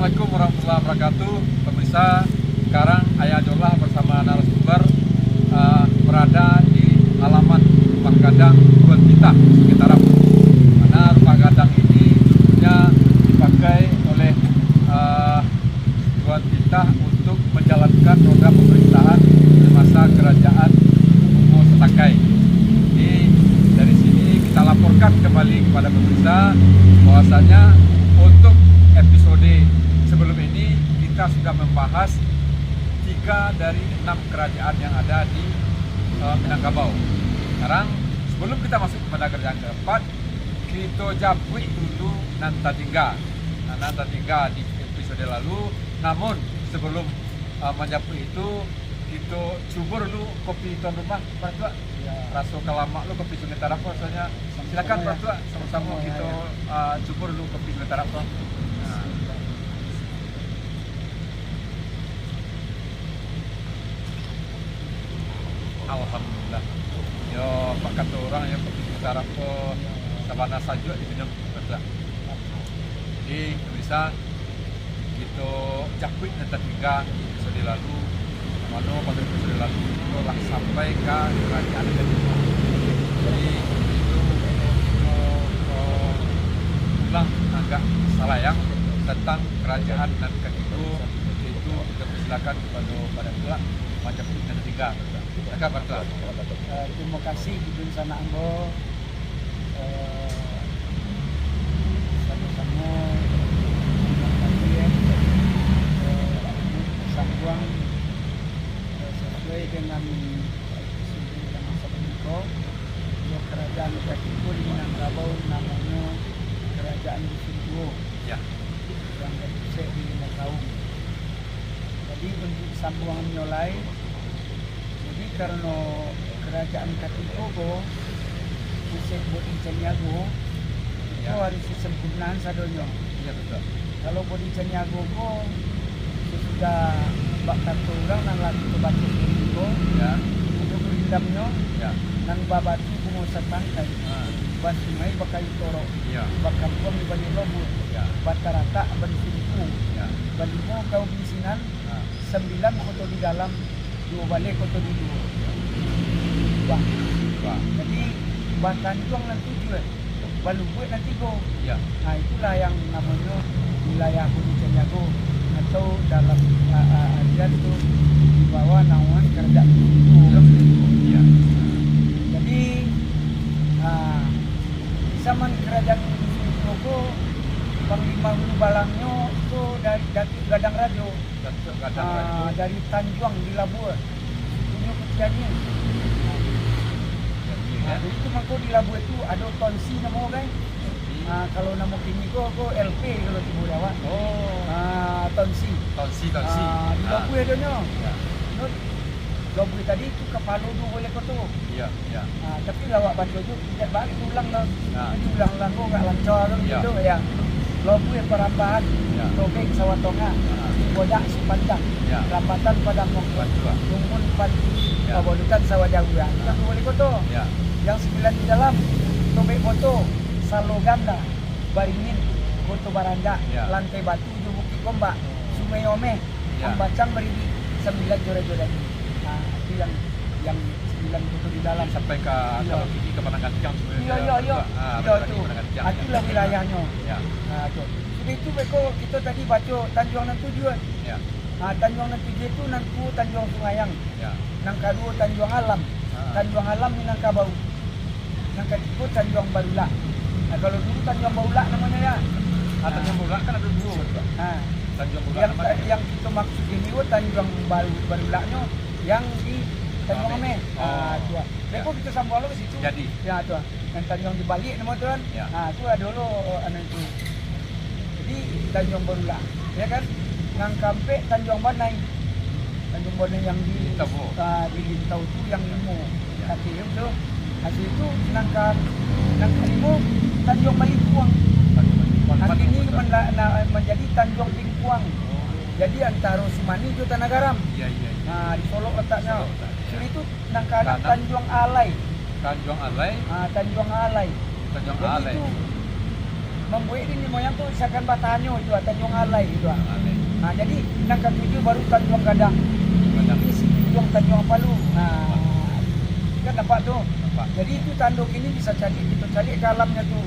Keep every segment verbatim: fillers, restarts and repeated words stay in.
Assalamualaikum warahmatullahi wabarakatuh. Pemirsa, sekarang Ayah Jolah bersama narasumber, eh, berada di halaman Rumah Gadang Tuan Titah, Sungai Tarap. Karena rumah gadang ini dulunya dipakai oleh, eh, Tuan Titah untuk menjalankan roda pemerintahan di masa kerajaan Bungo Satangkai. Jadi, dari sini kita laporkan kembali kepada pemirsa bahwasanya untuk episode sebelum ini kita sudah membahas tiga dari enam kerajaan yang ada di, eh, Minangkabau. Sekarang, sebelum kita masuk kepada kerajaan keempat, kita japuik dulu nan tatingga. Nah, nan tatingga di episode lalu. Namun, sebelum, eh, manjapuik itu, kito cubo dulu kopi tuan rumah, Pak Tuak. Ya. Raso ka lamak lo kopi Sungai Tarap tu rasonyo. Silakan, Pak Tuak, samo-samo kito, ah, cubo dulu kopi Sungai Tarap tu. Nah. Alhamdulillah. Yo, Pak, kato urang yo, kopi Sungai Tarap tu sabana sajuak diminum, Pak Tuak. Jadi, pemirsa, kito japuik nan tatingga episode lalu, mano pada episode lalu kito lah sampai ka Kerajaan Gadang. Jadi, itu kito, eh, ulang agak salayang tentang kerajaan nan katigo, yaitu kito persilakan kepada Pak Datuak manjapuik nan tatingga. Silakan, Pak Datuak. Eh, terima kasih, Ibun Sanak Ambo. Eh, samo-samo, eh, eh, sambuang, eh, sasuai dengan episode yang sabalun ko, yo, kerajaan katigo di Minangkabau namonyo Kerajaan Dusun Tuo. Ya. Yang bapusek di Limau Kaum. Jadi, untuak sambuangannyo lai, jadi, karano kerajaan katigo ko pusek Bodi Caniago, itu, ya, harus disempurnaan sadonyo. Iya, betul. Kalau Bodi Caniago ko, sasudah bak kato urang nan lah kito baco tadi ko, ya, itu gurindamnyo, ya, nan babatu bungo satangkai, ah, basungai bakayu torok, ya, bakampuang di Baliak Lobuak, ya, bataratak Baliak Singku, ya, balimo kaum di sinan, ah, sambilan koto di dalam, duo baleh koto di luo. Wah. Wah. Jadi, batanjuang nan tujuah, balubuak nan tigo. Ya. Nah, itulah yang namonyo wilayah Bodi Caniago, atau dalam, a, a, artian tu di bawah naungan Kerajaan Dusun Tuo. Ya. Jadi, a, di zaman Kerajaan Dusun Tuo ko, Panglima Hulu Balangnyo tu dari Datuak Gadang Rajo. Datuak Gadang Rajo. Ah, dari Tanjuang di Labuah. Sukunyo Kutianyu. Kutianyu, ah, ya. Jadi tu mangko di Labuah tu ado Tonsi namo kan? Tonsi. Ah, kalau namo kini ko, ko L P kalau tibo di awak. Oh. Ah, Tonsi. Tonsi, Tonsi. Ah, di Labuah adonyo. Ya. Labuah tadi tu kapalo duo baleh koto. Iya, iya. Ah, tapi lawak baco tu, tidak balik ulang dah. Ya. Jadi ulang-ulang ko agak lancar tu, ya, gitu, ya. Labuah Parambahan, ya, Tobek Sawah Tongah, ya, Bodak Sipanjang, ya, Rambatan Padang Mongkok, Padua, Lumbun Panti, ya, Pabolutan Sawah Jauah, ya, itu duo baleh koto. Ya. Yang sambilan di dalam, Tobek Poto, Salo Ganda, Baringin, Koto Baranjak, ya, Lantai Batu, jo Bukik Gombak, Sungai Omeh, ya, Ambacang Bariri, sambilan joran-joran. Nah, itu yang, yang sambilan koto di dalam. Sampai ka, iya, kalau kini ka Padang Gantiang, sampai iya, ka, iya, iya, ah, iya, Padang, itu. Padang Gantiang, ah, ya, itulah wilayahnyo. Ya. Nah, tu. Sudah itu, beko kito tadi baco Tanjuang Nan Tujuah. Ya. Ah, Tanjuang Nan Tujuah itu nan tuo Tanjuang Sungayang. Ya. Nan kaduo Tanjuang Alam. Ah. Tanjuang Alam Minangkabau. Nan katigo Tanjuang Barulak. Nah, kalau dulu Tanjuang Barulak namonyo, ya. Ah, Tanjuang Barulak kan ado duo, Pak. Ah. Tanjuang Barulak yang, yang kito maksud ini, oh, Tanjuang Baru-, Barulaknyo yang di Tanjuang Ameh. Ameh. Oh. Ah, tu, ah. Ya. Beko kito sambuang lo ka situ. Jadi. Ya, tu, ah. Nan Tanjuang di baliak namo tu kan. Ya. Ah, tu ado lo, oh, anu itu. Jadi, Tanjuang Barulak, ya kan? Nan kaampek Tanjuang Banai. Tanjuang Banai yang di, di Lintau. Ah, di Lintau tu yang limo. Ya. Kaki tu. Habis itu, nan ka, nan kalimo, Tanjuang Balimpuang. Tanjuang Balimpuang. Kini manda-, na-, manjadi Tanjuang Limpuang. Oh. Jadi, antaro Sumani jo Tanah Garam. Iya, iya, iya. Nah, di Solok letaknyo. Solok letak, iya. Sudah itu, nan kaanak Tanjuang Alai. Tanjuang Alai. Ah, Tanjuang Alai. Tanjuang Alai. Jadi itu, Mambuek niniak moyang tu seakan batanyo itu, ah, Tanjuang Alai itu, ah. Alai. Nah, jadi nan katuju baru Tanjuang Gadang. Gadang. Di Sijunjuang Tanjuang Palu. Nah, kan nampak tu. Nampak. Jadi itu tando kini bisa cari, kita cari dalamnya tu.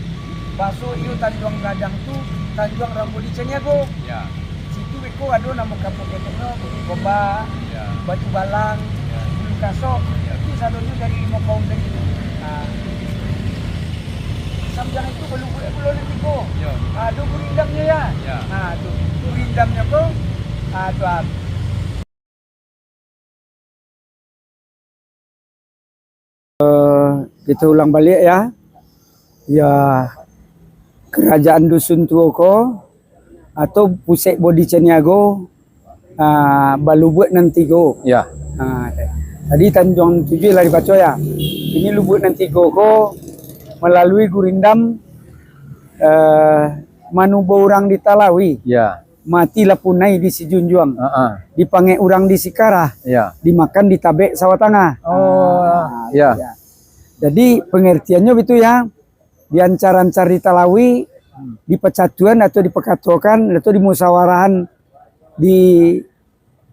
Baso iyo Tanjuang Gadang tu, Tanjuang Rambodi Caniago. Ya. Situ beko ado namo kampung keteknyo, Bukik Gombak, ya, Batu Balang, ya, Bulu Kasok. Ya. Itu sadonyo dari limo kaum tadi tu. Nah. Sambiang itu balubuak pulo nan tigo. Yo. Ah, tu gurindamnyo, ya. Ya. Ah, tu. Gurindamnyo ko, ah, tu, ah. Eh, kita ulang baliak, ya. Ya, Kerajaan Dusun Tuo ko, atau Pusek Bodi Caniago, ah, balubuak nan tigo. Ya. Ah, tadi Tanjuang Tujuah lah dibaco, ya. Ini lubuak nan tigo ko malalui gurindam, eh, manubo urang di Talawi. Ya. Mati lah punai di Sijunjuang. Ah, ah. Dipangek urang di Sikarah. Ya. Dimakan di Tabek Sawah Tangah. Oh, ah, ya. Ya. Jadi, pengertiannyo bitu, ya. Diancar-ancar di Talawi, hmm, dipacatuan atau dipakatokan atau dimusawarahan di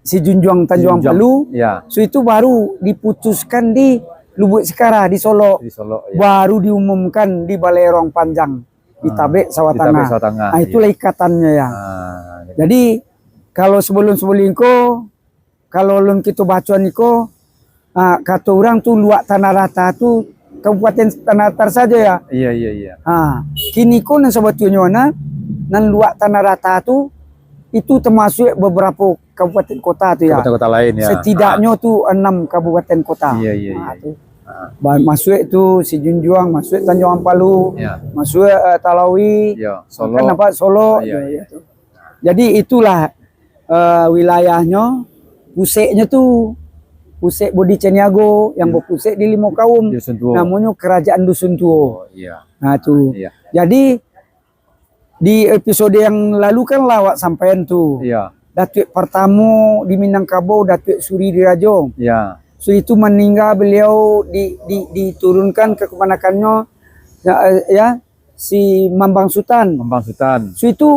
Sijunjuang Tanjuang Junjuang. Palu, ya, su itu baru diputuskan di Lubuak Sikarah, di Solok. Di Solok, ya. Baru diumumkan di Balai Rong Panjang, di, ah, Tabek Sawah, di Tabek Tangah. Sawah Tangah, ah, itulah, iya, ikatannyo, ya. Ah, gitu. Jadi, kalau sebelum-sebelum ko, kalau lun kito baco niko, ah, kato urang tu Luak Tanah Rata tu Kabupaten Tanah Datar sajo, ya. Iya, iya, iya. Ha, kini ko nan sabatuanyo, nah, nan Luak Tanah Rata tu, itu tamasuak babarapo kabupaten kota tu, ya. Kabupaten kota lain, ya. Setidaknyo tu enam kabupaten kota. Iya, iya, ha, iya, tu. Ha. Ba-, masuak tu Sijunjuang, masuak Tanjuang Ampalu, ya, masuak, eh, Talawi, iya, kan Solok. Nampak Solok, iya, ya, iya, ya, tu. Jadi itulah, eh, wilayahnyo, puseknyo tu, pusek Bodi Caniago yang, hmm, bapusek di Limo Kaum. Dusun Tuo. Namonyo Kerajaan Dusun Tuo. Oh, iya. Nah, tu. Iya. Jadi, di episode yang lalu kan lah awak sampaian tu. Iya. Datuak partamo di Minangkabau, Datuak Suri Dirajo. Iya. Sudah itu maningga beliau di, di, diturunkan ke kemanakannyo, ya, eh, ya, si Mambang Sutan. Mambang Sutan. Sudah itu,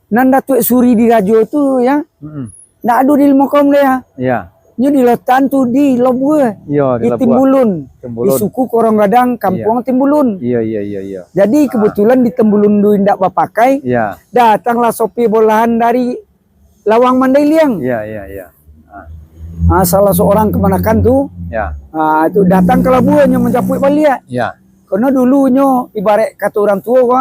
nan Datuak Suri Dirajo tu, ya, mm-mm, ndak ado di Limo Kaum doh, ya. Iya. Nyo dilotakan tu di Lobua, iya, di Lobua. Timbulun, Timbulun. Di suku Korong Gadang, iya, Kampuang Timbulun. Iya, iya, iya, iya. Jadi, ah, kebetulan di Timbulun tu indak bapakai, iya, datanglah sopir bolahan dari Lawang Mandailing. Iya, iya, iya. Ah. Ah, salah seorang kamanakan tu, iya, ah, itu datang ka Lobua nyo manjapuik baliak. Iya. Karano dulu nyo ibarat kato urang tuo ko,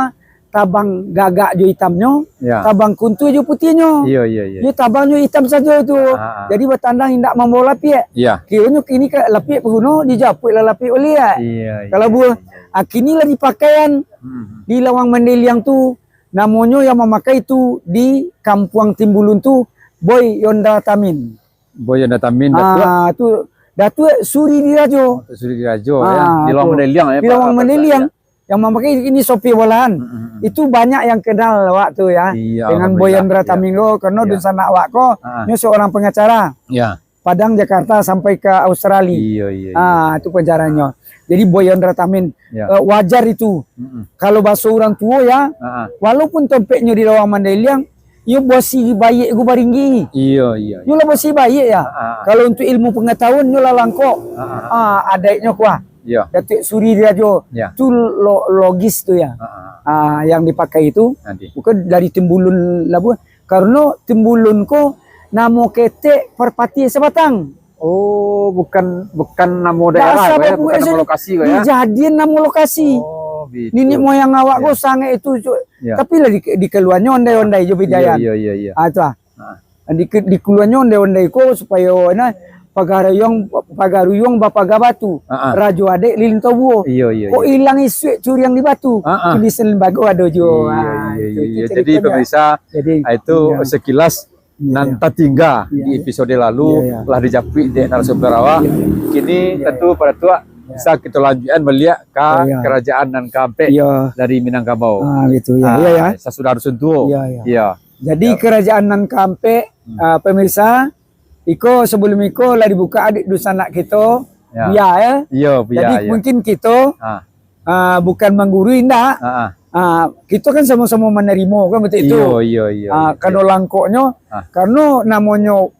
tabang gagak jo itamnyo, ya, tabang kuntuih jo putiahnyo. Iyo, iyo, iyo. Iyo, tabangnyo itam sajo tu. Ah, ah. Jadi batandang indak mambawa lapiak. Ya. Kironyo kini ka lapiak paguno, dijapuik lah lapiak baliak. Iyo, iyo. Kalau buah, iyo, iyo, ah, kini lah dipakaian, hmm, di Lawang Mandeliang tu, namonyo yang mamakai tu di Kampuang Timbulun tu, Boy Yondra Tamin. Boy Yondra Tamin, Datuak. Ah, tu Datuak Suri Dirajo. Oh, Datuak Suri Dirajo, ya. Ah, di Lawang Mandeliang, ya, di Lawang Mandeliang. Yang mamakai ini sopir bolahan. Hmm, hmm, hmm. Itu banyak yang kenal awak tu, ya. Iya, dengan Boy Yondra Tamin ko, karena dunsanak awak ko, ah, nyo seorang pengacara. Ya. Padang, Jakarta, sampai ke Australia. Iya, iya, iya. Ah, itu pengacaranyo. Jadi Boy Yondra Tamin, ya, eh, wajar itu. Mm-mm. Kalau bahaso urang tuo, ya, ah, ah, walaupun tompeknyo di Lawang Mandeliang, iyo bosi baiak ko baringgi. Iya, iya, iya. Nyo lah bosi baiak, ya. Ah, ah. Kalau untuk ilmu pengetahuan, nyo lah langkok. Ah, ah, ah. Ah, adaiknyo kuah. Iya. Datuak Suri Dirajo. Ya. Tu lo-, logis tu, ya. Ah, ah. Ah, yang dipakai itu. Nanti. Bukan dari Timbulun Labuah. Karano Timbulun ko namo ketek Parpatiah Sabatang. Oh, bukan, bukan namo daerah, bukan namo lokasi, ya? Dijadian namo lokasi. Oh, gitu. Niniak moyang awak ko sangaik itu, Cuk. Ya. Tapi lah di, dikaluannyo ondai-ondai jo bidayan. Iya, iya, iya, iya. Ah, tu ah. Ah. Di, dikaluannyo ondai-ondai ko supayo, nah, pagaruyuang, pagaruyuang bapaga batu. Ah, ah. Rajo adaik lilin tobuo. Iya, iya, iya. Kok ilang isuak curiang di batu. Ah, ah. Kini sen bago ado juo. Iya, iya, iya, iya. Jadi, pemirsa, ah, itu sekilas nan tatingga di episode lalu, lah dijapuik dek narasumber awak. Kini tantu Pak Datuak bisa kito lanjuikan baliak ka kerajaan nan kaampek dari Minangkabau. Ah, gitu, ya, ya. Sasudah Dusun Tuo. Iya, iya. Jadi, kerajaan nan kaampek, ah, pemirsa, iko, sebelum iko lah dibuka dek dunsanak kito, Buya, ya. Iya, Buya. Jadi, mungkin kito, ah, bukan manggurui, indak. Ah, ah. Ah, kito kan samo-samo manarimo kan, batua itu. Iyo, iyo, iyo, Ah, iyo. Kano langkoknyo, Ah. karano namonyo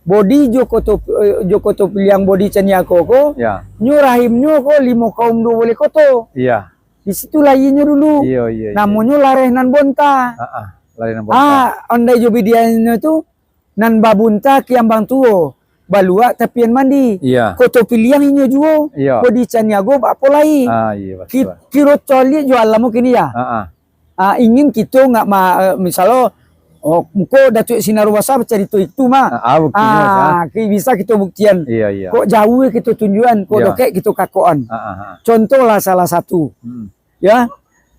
Bodi jo Koto, eh, jo Koto Piliang Bodi Caniago ko, Ya. nyo rahimnyo ko limo kaum duo baleh koto. Iya. Di situ lahianyo dulu. Iyo, iyo, iyo. Namonyo Lareh Nan Bonta. Ah, ah. Lareh Nan Bonta. Ah, ondai jo bidianyo tu, nan babunta kiambang tuo, baluak tapian mandi. Iya. Koto Piliang inyo juo, Iya. Bodi Caniago baapo lai? Ah, iya, Ki-, batua. kiro coliak jo alam kini ya. Ah, ah. Ah, ingin kito ndak ma-, eh, misalnyo, oh, muko Datuak Sinaro Basa bacarito itu mah. Ah, ah, buktinyo, Ah, ah. ki-, bisa kito buktian. Iya, iya. Kok jauah kito tunjuakan, kok Iya. dokek kito kakokan. Ah, ah, ah. Contohlah salah satu. Hmm. Ya,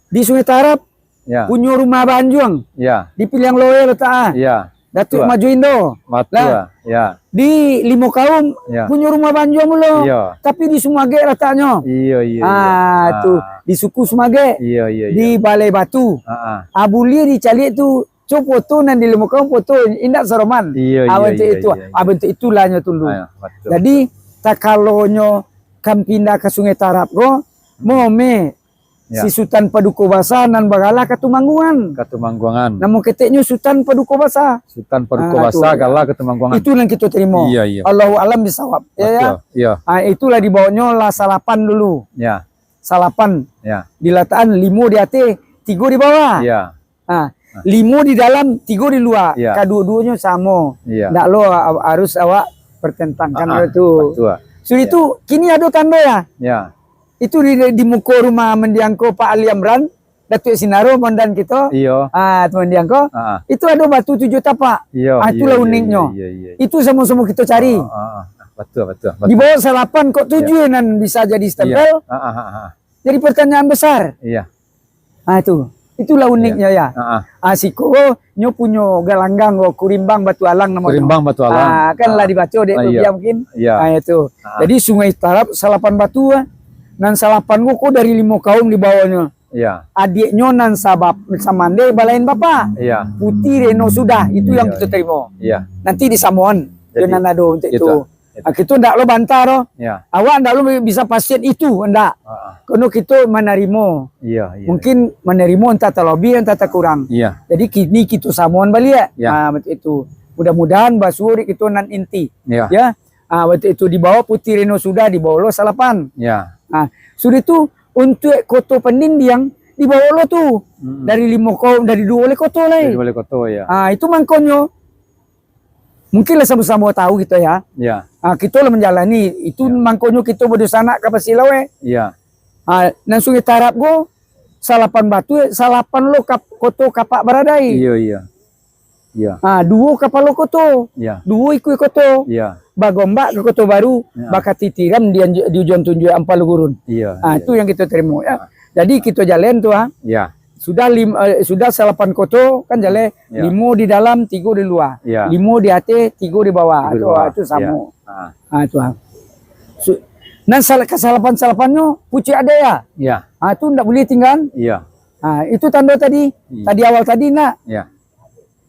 di Sungai Tarab, Ya. punyo rumah banjuang. Ya. Di Piliang Loe letak ah. Ya. Datuak Batua. Majo Indo. Batua. Lah. Ya. Di Limo Kaum Ya. punyo rumah banjuang pulo. Iya. Tapi di Sumagek lataknyo. Iya, iya, iya. Ah, tu. Ah. Di suku Sumagek. Iya, iya, iya. Di Balai Batu. Ah, ah. Ah, buliah dicaliak tu. Cubo foto nan di Limo Kaum foto indak saroman. Iya, Ah, iya, bentuk iya, itu. iya, iya. Ah, bentuk itulah nyo dulu. Ah, ya, betul. Jadi, takalonyo kan pindah ka Sungai Tarab ko, Hmm. mome Ya. Si Sutan Paduko Basa nan baralah ka Tumangguangan. Ka Tumangguangan. Namo keteknyo Sutan Paduko Basa. Sutan Paduko Ah, Basa tu. galah ka Tumangguangan. Itu nan kito tarimo. Iya, iya. Allahu alam bisawab. Ya, ya. Betul, iya. Ah, itulah dibawonyo lah salapan dulu. Ya. Salapan. Ya. Dilatakan limo di ateh, tigo di bawah. Iya. Ah, Nah. limo di dalam, tigo di lua. Ya. Kaduo-duonyo samo. Iya. Ndak lo a-, harus awak pertentangkan Ah, ah, tu. betul. Sudah Ya. tu, kini ado tando ya. Ya. Itu di, di muko rumah mandiang ko Pak Ali Amran, Datuak Sinaro, komandan kito. Iyo. Ah, tu mandiang ko. Ah. Itu ado batu tujuah tapak. Iyo, Ah, iyo, itulah iyo, uniknyo. iyo, iyo, iyo. Itu samo-samo kito cari. Ah, ah, ah. Betul, betul, betul. Di bawah salapan kok tujuah Iyo. nan bisa jadi Iyo. stempel? Ah, ah, ah, ah. Jadi pertanyaan besar. Iya. Ah, itu. Itulah Iya. uniknyo ya. Ah, ah. Ah, siko nyo punyo galanggang ko, Kurimbang Batu Alang namonyo. Kurimbang Batu Alang. Ah, kan Ah. lah dibaco dek Ah, iya. Rubiah mungkin. Iya. Ah, itu. Ah. Jadi Sungai Tarab salapan batu, ah. Nan salapan ko, ko dari Limo Kaum dibawonyo. Iya. Adiaknyo nan sabab samandeh balain bapa. Iya. Puti Reno Sudah, itu yang Iya, kito iya. tarimo. Iya. Nanti disamoan Jadi, dengan ado untuk gitu. itu. Gitu. Ah, kito ndak lo bantah doh. Iya. Awak ndak lo bisa pastian itu, ndak. Ah, ah. Kono kito manarimo. Iya, iya. Mungkin manarimo entah talabiah, entah takurang. Iya. Jadi kini kito samoan baliak. Iya. Ah, betul itu. Mudah-mudahan basuo dek kito nan inti. Iya. Ya. Ah, waktu itu dibawa Puti Reno Sudah, dibawa lo salapan. Ya. Ah, sudah itu untuk Koto Pandindiang dibawa lo tu. Mm-mm. Dari Limo Kaum, dari duo baleh koto lai. Dari duo baleh koto, ya. Ah, itu mangkonyo mungkin lah samo-samo tahu kito ya. Ya. Ah, kito lah manjalani itu Ya. mangkonyo kito badunsanak ka Pasilaweh. Ya. Ah, nan Sungai Tarab ko salapan batu, salapan lo kap-, koto Kapak Baradai. Iya, iya. Iya. Ah, duo kapalo koto, Iya. duo ikua koto. Iya. Bagombak ka Koto Baru, Iya. bakatitiram di anju-, di ujuang tunjuak Ampalu Gurun. Iya, Ah, iya, itu iya. yang kito tarimo, ya. Ah. Jadi kito jalan tu, ah. Iya. Sudah lim-, eh, sudah salapan koto, kan jaleh, Iya. limo di dalam, tigo di lua. Iya. Limo di ateh, tigo di bawah. Tigo di Tu, bawah. ah, tu Iya. samo. Ah. Ah, tu, ah. Su-, nan sal-, kasalapan-salapannyo pucuak ade, ya. Iya. Ah, tu ndak buliah tingga. Iya. Ah, itu tando tadi, Iya. tadi awal tadi nak. Iya.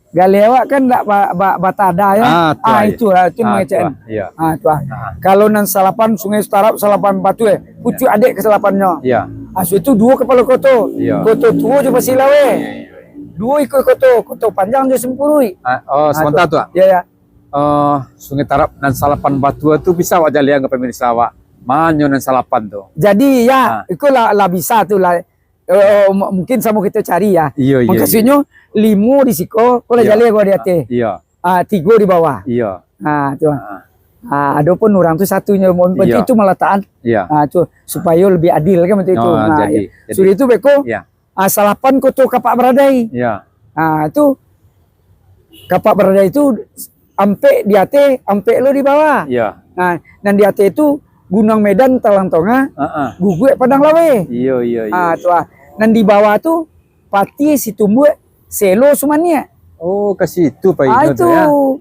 Galeh awak kan ndak ba-, ba-, batada, ya. Ah, tu, Ah, iya. itu lah, itu Ah, mangecek. tu, iya. Ah, tu, ah. Ah. Kalau nan salapan Sungai Tarab, salapan batu, eh. Pucuak ade kasalapannyo. Iya. Ah, su itu duo kapalo koto. Iya. Koto Tuo jo Pasilaweh. Iya, iya, iya. Duo ikua koto, Koto Panjang jo Simpuruik. Ah, oh, Ah, sebentar tu. tu, ah. Ya, ya. Eh, Sungai Tarab nan salapan batu tu bisa awak jalehan ka pemirsa awak. Manyo nan salapan tu? Jadi, ya, Ah. iko lah, lah bisa tu lah. Eh, mu-, mungkin samo kito cari ya. Iya, iya, Mukasuiknyo, iya. limo di siko, ko lah Iya. jaleh ko di ateh. Iya. Ah, tigo di bawah. Iya. Ah, tu. Ah. Ah, adopun urang tu satunyo, mo-, Iya. itu malatakan. Iya. Ah, tu, supayo lebih adil kan, macam itu. Ah, Nah, jadi, iya. jadi. Sudah itu beko, Iya. ah, salapan koto Kapak Baradai. Iya. Ah, tu, Kapak Baradai tu ampek di ateh, ampek lo di bawah. Iya. Nah, nan di ateh tu Gunuang Medan, Talang Tongah, Ah, ah. Guguak, Padang Laweh. Iya, iya, iya, Ah, iya. tu ah. Nan di bawah tu Patih, Situmbuak, Selo, Sumaniak. Oh, ka situ Ah, painyo itu. tu, ya. Oh,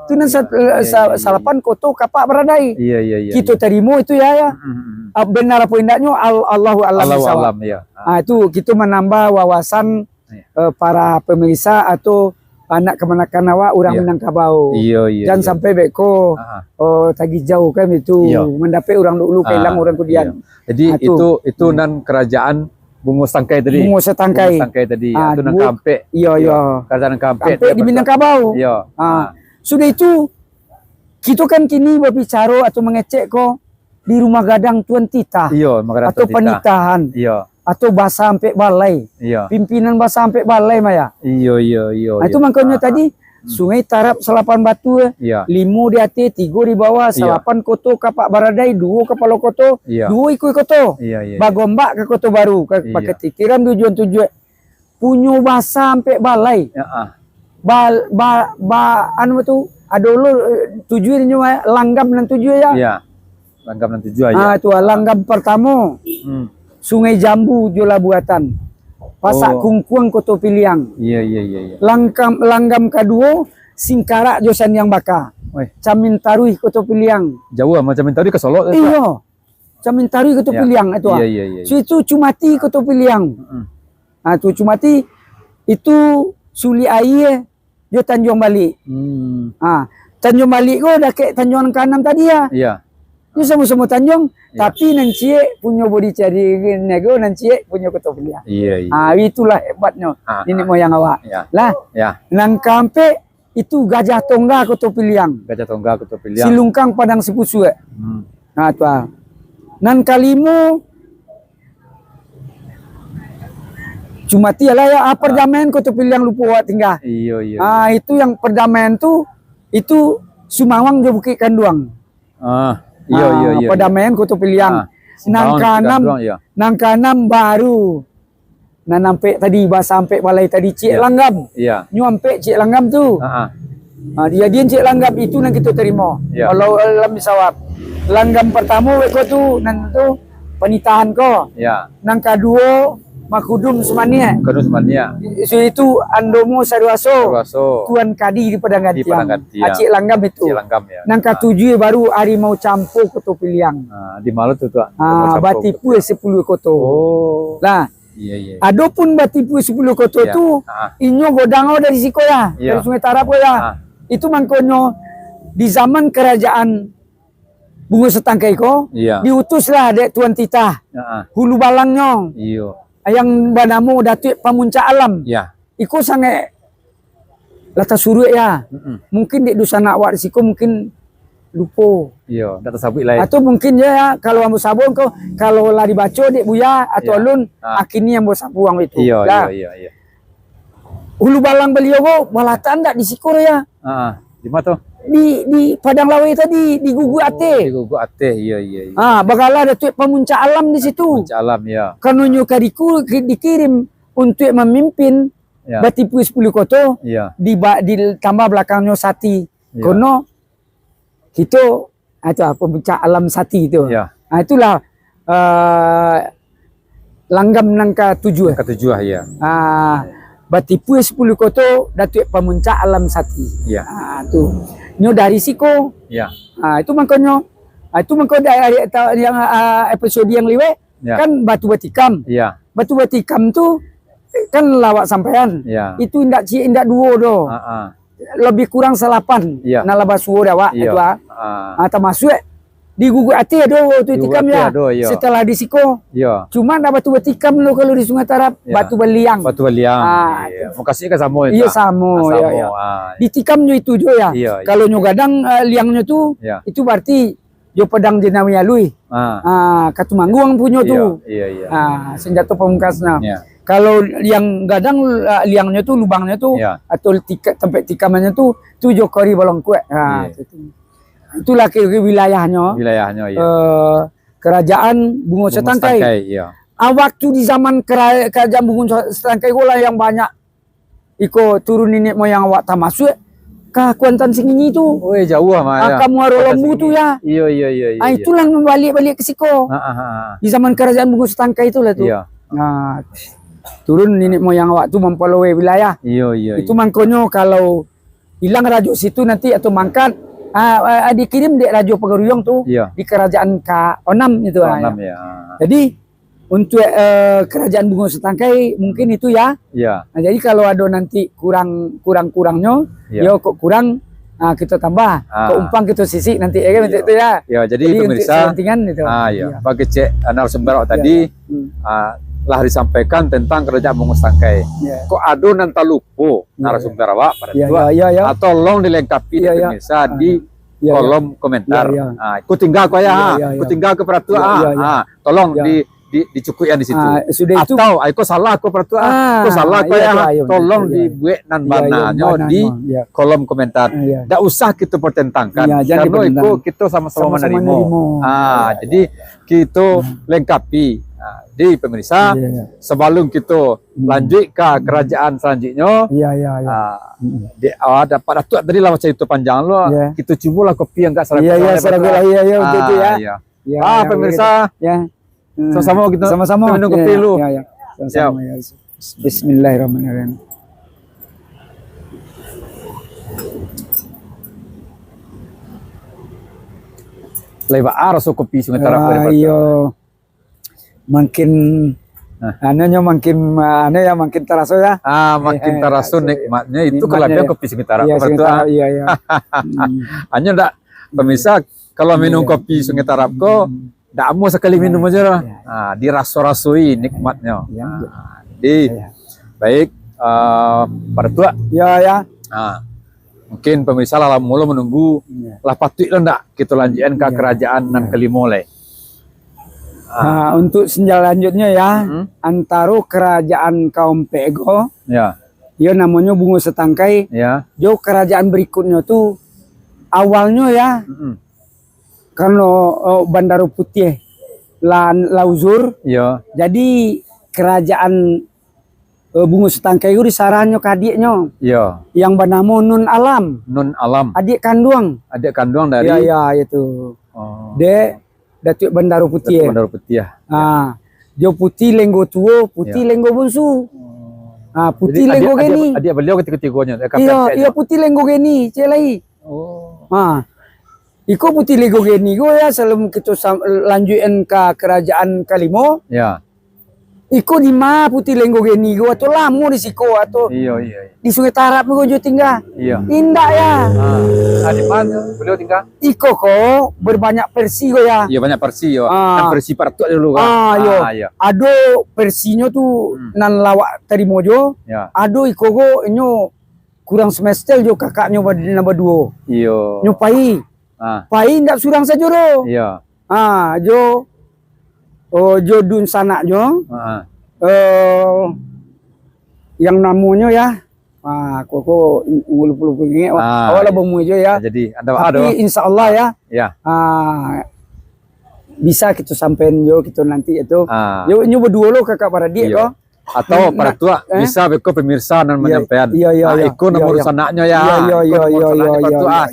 Tu nan sa-, iya, sa-, iya, iya. salapan koto Kapak Baradai. Iya, iya, iya, Kito iya. tarimo itu ya, ya. Mm, mm, mm. Ah, benar apo indaknyo, al-, Allahu a'lam Allahu bishawab. a'lam, iya. Ah, itu kito manambah wawasan Iya. eh, para pemirsa atau anak kamanakan awak, urang Iya. Minangkabau. Iya, iya, Jan iya. sampai beko, Ah, ah. oh, tagijau kan itu, Iya. mandapek urang dulu, Ah, kailang urang kudian. iya. Jadi Ah, tu. itu, itu Hmm. nan karajaan Bungo Satangkai tadi. Bungo Satangkai. Bungo Satangkai tadi. Ah, tu nan duo, kaampek. Iyo, iyo. Iyo. Karajo nan kaampek. Kaampek di Minangkabau. Iyo. Ah. Ah. Sudah itu, kito kan kini babicaro atau mangecek ko di rumah gadang Tuan Titah. Iyo, rumah gadang Tuan Titah. Atau panitahan. Iyo. Atau Basa Ampek Balai. Iyo. Pimpinan Basa Ampek Balai mah, ya. Iyo, iyo, iyo. Ah, itu mangkonyo tadi, Sungai Tarab salapan batu, eh. Iyo. Limo di ateh, tigo di bawah, iyo, salapan koto kapak baradai, duo kapalo koto, iyo, duo ikua koto. Iyo, iyo, iyo. Bagombak ka Koto Baru, ka, iyo, Paketikiran di ujuang tujuah. Punyo Basa Ampek Balai. Ya, ah. Ba, ba, ba, anu tu, ado lo, eh, tujuah inyo, eh, langgam nan tujuah, ya. Iya. Langgam nan tujuah, ya. Ah, tu, ah, langgam partamo. Hmm. Sungai Jambu jo Labuatan. Pasak Kungkuang Koto Piliang. Iya, iya, iya, iya. Langkam, langgam kaduo, Singkarak jo Sandiang Baka. Weh. Camin Taruih Koto Piliang. Jauah mah Camin Taruih ka Solok tu, Pak? Iyo. Camin Taruih Koto Piliang, itu, ah. Iya, iya, iya, iya. Sudah itu Cumati Koto Piliang. Mm-mm. Ah, tu Cumati, itu Sulik Aia jo Tanjuang Balik. Hmm. Ah, Tanjuang Balik ko dakek Tanjuang Kaanam tadi, ya. Iya. Itu samo-samo tanjuang, iya, tapi nan ciek punyo Bodi Cari Niago, nan ciek punyo Koto Piliang. Iya, iya. Ah, itulah hebatnyo niniak moyang awak. Iya. Lah, iya, nan kaampek, itu Gajah Tongga Koto Piliang. Gajah Tongga Koto Piliang. Silungkang Padang Sipusuak. Hmm. Nah, tu, ah. Nan kalimo, Cumati lah, ya, ah, pardamaian Koto Piliang lupo awak tingga. Iyo, iyo. Ah, itu yang pardamaian tu, itu Sumawang jo Bukik Kanduang. Ah, iyo, iyo, iyo, iyo. Pardamaian Koto Piliang. Ah, Sumawang jo Bukik Kanduang, iyo. Nan kaanam, nan kaanam baru nan ampek tadi, Basa Ampek Balai tadi, Ciek Langgam. Iya. Nyo ampek Ciek Langgam tu. Ha, ah. Ha, kajadian Ciek Langgam itu nan kito tarimo. Iya. Kalau alam sawab. Langgam partamo wek ko tu, nan tu panitahan ko. Iya. Nan kaduo, Makudum Sumaniak. Makudum Sumaniak. Sudah itu Andomo Saruaso. Saruaso. Tuan Kadi di Padang Gantiang. Di Padang Gantiang. Ah, Ciek Langgam itu. Ciek Langgam, ya. Nan katujuah baru Harimau Campo Koto Piliang. Ah, di ma tu, Tuan? Ah, Harimau Campo Koto Piliang. Batipua Sapuluah Koto. Oh. Lah, Iya, iya. Adopun Batipua Sapuluah Koto tu, iya, ah, inyo godang dari siko, ya, iya, dari Sungai Tarab ko, ya. Ah. Itu mangkonyo di zaman karajaan Bungo Satangkai ko, iya, diutuslah dek Tuan Titah, ah, ah, hulu balangnyo, iyo, yang banamo Datuak Pamuncak Alam. Iya. Iko sangaik lah tasuruik, ya. Mm-mm. Mungkin dek dunsanak awak di siko mungkin lupo. Iyo, ndak tasabuik lai. Atau mungkin, ya, ya, kalau ambo sabuik ko, kalau lah dibaco dek Buya atau, iya, alun, ah, akini ambo sabuang itu. Iyo, lah, iyo, iyo, iyo. Hulu balang baliau ko balatakan ndak di siko, ya? Ah, di ma tu? Di, di Padang Laweh tadi, di Guguak Ateh. Oh, di Guguak Ateh, iyo, iyo, iyo. Ah, bagalah Datuak Pamuncak Alam di situ. Pamuncak Alam, iyo. Kanonyo kadiku ki-, dikirim untuak mamimpin, ya, Batipua Sapuluah Koto, iya, di ba-, ditambah balakangnyo Sati. Iya. Kono kito, ah, tu, ah, Pamuncak Alam Sati tu. Iya. Ah, itulah, ah, langgam nan katujuah. Nan katujuah, iya. Ah, Batipua Sapuluah Koto, Datuak Pamuncak Alam Sati. Iya. Ah, tu. Nyo dari siko. Iya. Ah, itu mangkonyo, ah, itu mangko dari, dari ta-, yang, ah, episode yang liwat, ya, kan batu batikam. Iya. Batu batikam tu kan lah awak sampaian. Iya. Itu indak ciek, indak duo doh. Ah, ah. Lebih kurang salapan. Iya. Nan lah basuo dek awak, iya, itu, ah. Ah. Ah, tamasuak di Guguak Ateh ado tu. Di Guguak tikam, Ateh ya. Ado, iya. Setelah di siko. Iya. Cuma ndak batu batikam lo kalau di Sungai Tarab, iya, batu baliang. Batu baliang. Ah, iya. Itu. Mukasuiknyo kan samo itu, iya, ah. Samo, ah, iya, samo, iya. Ah. Ditikam jo itu juo ya. Iya, iya. Kalau nyo gadang, eh, liangnyo tu, iya, itu berarti jo padang Jenawi Alui. Ah. Ah, Katumangguang punyo tu. Iya, iya, iya. Ah, senjato pamungkasnyo. Iya. Kalau yang gadang, ah, liangnyo tu, lubangnyo tu, iya, atau tika-, tampek tikamannyo tu, tu jo Kori Balongkuak. Ah, iya, itu. Itulah kira-kira wilayahnyo. Wilayahnyo, iya. Eh, kerajaan Bungo Satangkai. Bungo Satangkai, iya. Ah, waktu di zaman kera-, kerajaan Bungo Satangkai ko lah yang banyak iko turun niniak moyang awak tamasuak ka Kuantan Singini tu. Oi, jauah mah, ah, ya. Ka Muaro Lambu tu, ya. Iya, iya, iya, iya. Ah, itulah mambaliak-baliak ka siko. Ha, ha, ha, ha. Di zaman karajaan Bungo Satangkai itulah tu. Iya. Nah, turun niniak moyang awak tu mampaloweh wilayah. Iya, iya, iya. Itu mangkonyo kalau ilang rajo situ nanti atau mangkat, ah, ah, dikirim dek Rajo Pagaruyuang tu, iya, di karajaan kaanam itu, ah, kaanam, ya. Ya. Jadi, untuk, eh, karajaan Bungo Satangkai mungkin itu ya. Iya. Nah, jadi kalau ado nanti kurang, kurang-kurangnyo, iya, yo kok kurang, ah, kito tambah, ah, kok umpang kito sisik nanti, ya kan, iya, untuk itu ya. Ya, jadi, jadi untuk pemirsa, selentingan itu. Ah, iya. Iya. Bagi cek, ah, narasumber awak, iya, tadi, iya, hmm, ah, lah disampaikan tentang karajaan Bungo Satangkai. Ya. Kok ado nan talupo, ya, ya, narasumber awak pada, ya, tu, ya, ya, ya, ah, tolong dilengkapi, ya, dek, ya, pemirsa, ah, di, ya, ya, kolom komentar. Ya, ya. Ah, iko tingga ko, ya, ya, ha. Ya, ya. Iko tingga ko pada tu, ya, ah, ya, ya, ah, tolong, ya, di, di, dicukuikan di situ. Ah, sudah itu. Atau, ah, iko salah ko pada tu, ah, ah, iko salah ko, iya, ya, tu, ha. Iya, tolong, iya, dibuek nan, iya, iya, bananyo di, iya, kolom komentar. Iya. Ndak usah kita pertentangkan. Iya, jangan dipertentangkan. Karena iko kita sama-sama, sama-sama menerima, menerima. Ah, iya, jadi, iya, iya, kita, hmm, lengkapi. Ah, jadi pemirsa, iya, iya, sebelum kita, hmm, lanjut ka, hmm, kerajaan selanjutnya, iya, iya, iya, ah, hmm, di, ah, dapat Datuk tadi lah cerita panjang lo. Iya. Kita cubolah kopi yang agak, iya, iya, saragolah, iya, iya, betul, betul, ya. Ah, iya. Ya, ah, ya, pemirsa. Ya. Hmm. Sama-sama kita, sama-sama, kita minum kopi dulu. Ya, ya, ya. Sama-sama, ya. Ya. Bismillahirrahmanirrahim. Lai baa raso kopi Sungai Tarap, ah, Pak Datuk? Iyo. Makin, hah? Anunyo makin, anu ya, makin taraso ya. Ah, makin, eh, eh, taraso nikmatnya itu, nikmatnya kalabian ya. Kopi Sungai Tarap, iya, Pak Datuk, Sungai Tarap, ah. Iya, iya. Hmm. Anyo ndak, pemirsa, kalau minum, iya, kopi Sungai Tarap ko, hmm, ndak amuah sakali minum aja lah. Iya, iya. Ah, diraso-rasoi nikmatnyo. Iya, iya. Ah, jadi, iya, baik, ah, Pak Datuk. Iya, iya. Ah, mungkin pemirsa lah, lah mulo menunggu, iya, lah patuik lah ndak kita lanjutkan ka, iya, kerajaan nan, iya, kelimo lai. Ah. Ah, untuk selanjutnya ya, mm-mm, antaro kerajaan kaompek ko, ya, yo namonyo Bungo Satangkai, ya, jo kerajaan berikutnyo tu, awalnyo ya, mm-mm, karano, eh, Bandaro Putiah lah, lah uzur. Iyo. Jadi, kerajaan, eh, Bungo Satangkai tu disarahnyo ka adiaknyo. Iyo. Yang banamo Nun Alam. Nun Alam. Adiak kanduang. Adiak kanduang dari? Iyo, iyo, itu. Oh. Dek Datuak Bandaro Putiah. Datuak Bandaro Putiah. Ah, jo Puti Lenggo Tuo, Puti, iyo, Lenggo Bunsu. Oh. Ah, Puti Lenggo Geni. Jadi, adiak, adiak, adiak baliau katigo-tigonyo, eh, iyo, iyo, Puti Lenggo Geni, ciek lai. Oh. Ah. Iko Puti Lenggo Geni ko ya, sabalun kito sam-, lanjuikan ka kerajaan kalimo. Ya. Iko di ma Puti Lenggo Geni ko, atau lamo di siko, atau, iyo, iyo, iyo, di Sungai Tarap ko jo tingga? Iyo. Indak ya. Ah, ah, di ma baliau tingga? Iko ko berbanyak versi ko ya. Iyo, banyak versi yo. Ah. Kan versi Pak Datuk dulu kan. Ah, iyo. Ah, iyo. Ado versinyo tu, hmm, nan lah awak tarimo jo. Ya. Ado iko ko inyo kurang semester jo kakaknyo bad-, nan baduo. Iyo. Nyo pai. Ah. Pai indak surang sajo doh. Iyo. Ah, jo, oh, jo dunsanaknyo. Ah. Eh, yang namonyo ya, ah, ko, ko, lupo-lupo ingek, ah, awak lah baumua jo ya. Jadi, ado, tapi ado. Insya Allah ya. Ya. Ah, bisa kito sampaian jo kito nanti itu. Ah. Yo, nyo baduo lo kakak baradiak ko. Atau Pak Datuk, eh? Bisa beko pemirsa nan manyampaian. Iyo, iyo, ah, iyo. Iko nomor dunsanaknyo ya. Iyo, iyo, iko nomor dunsanaknyo Pak Datuk, ah.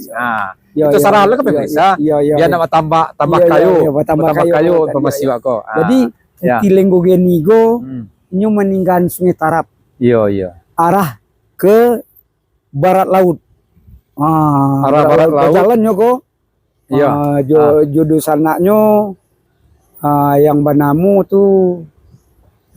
Nah, itu sarah lo ka pemirsa. Iyo, iyo, biar nak batambah, tambah kayo. Iyo, iyo, batambah kayo informasi awak ko. Ah. Jadi, ya. Puti Lenggo Geni ko, hmm, inyo maninggaan Sungai Tarap. Iyo, iyo. Arah ke barat laut. Ah, arah barat laut. Bajalannyo ko, iyo. Ah, jo, ah, jo dunsanaknyo, ah, yang banamo tu,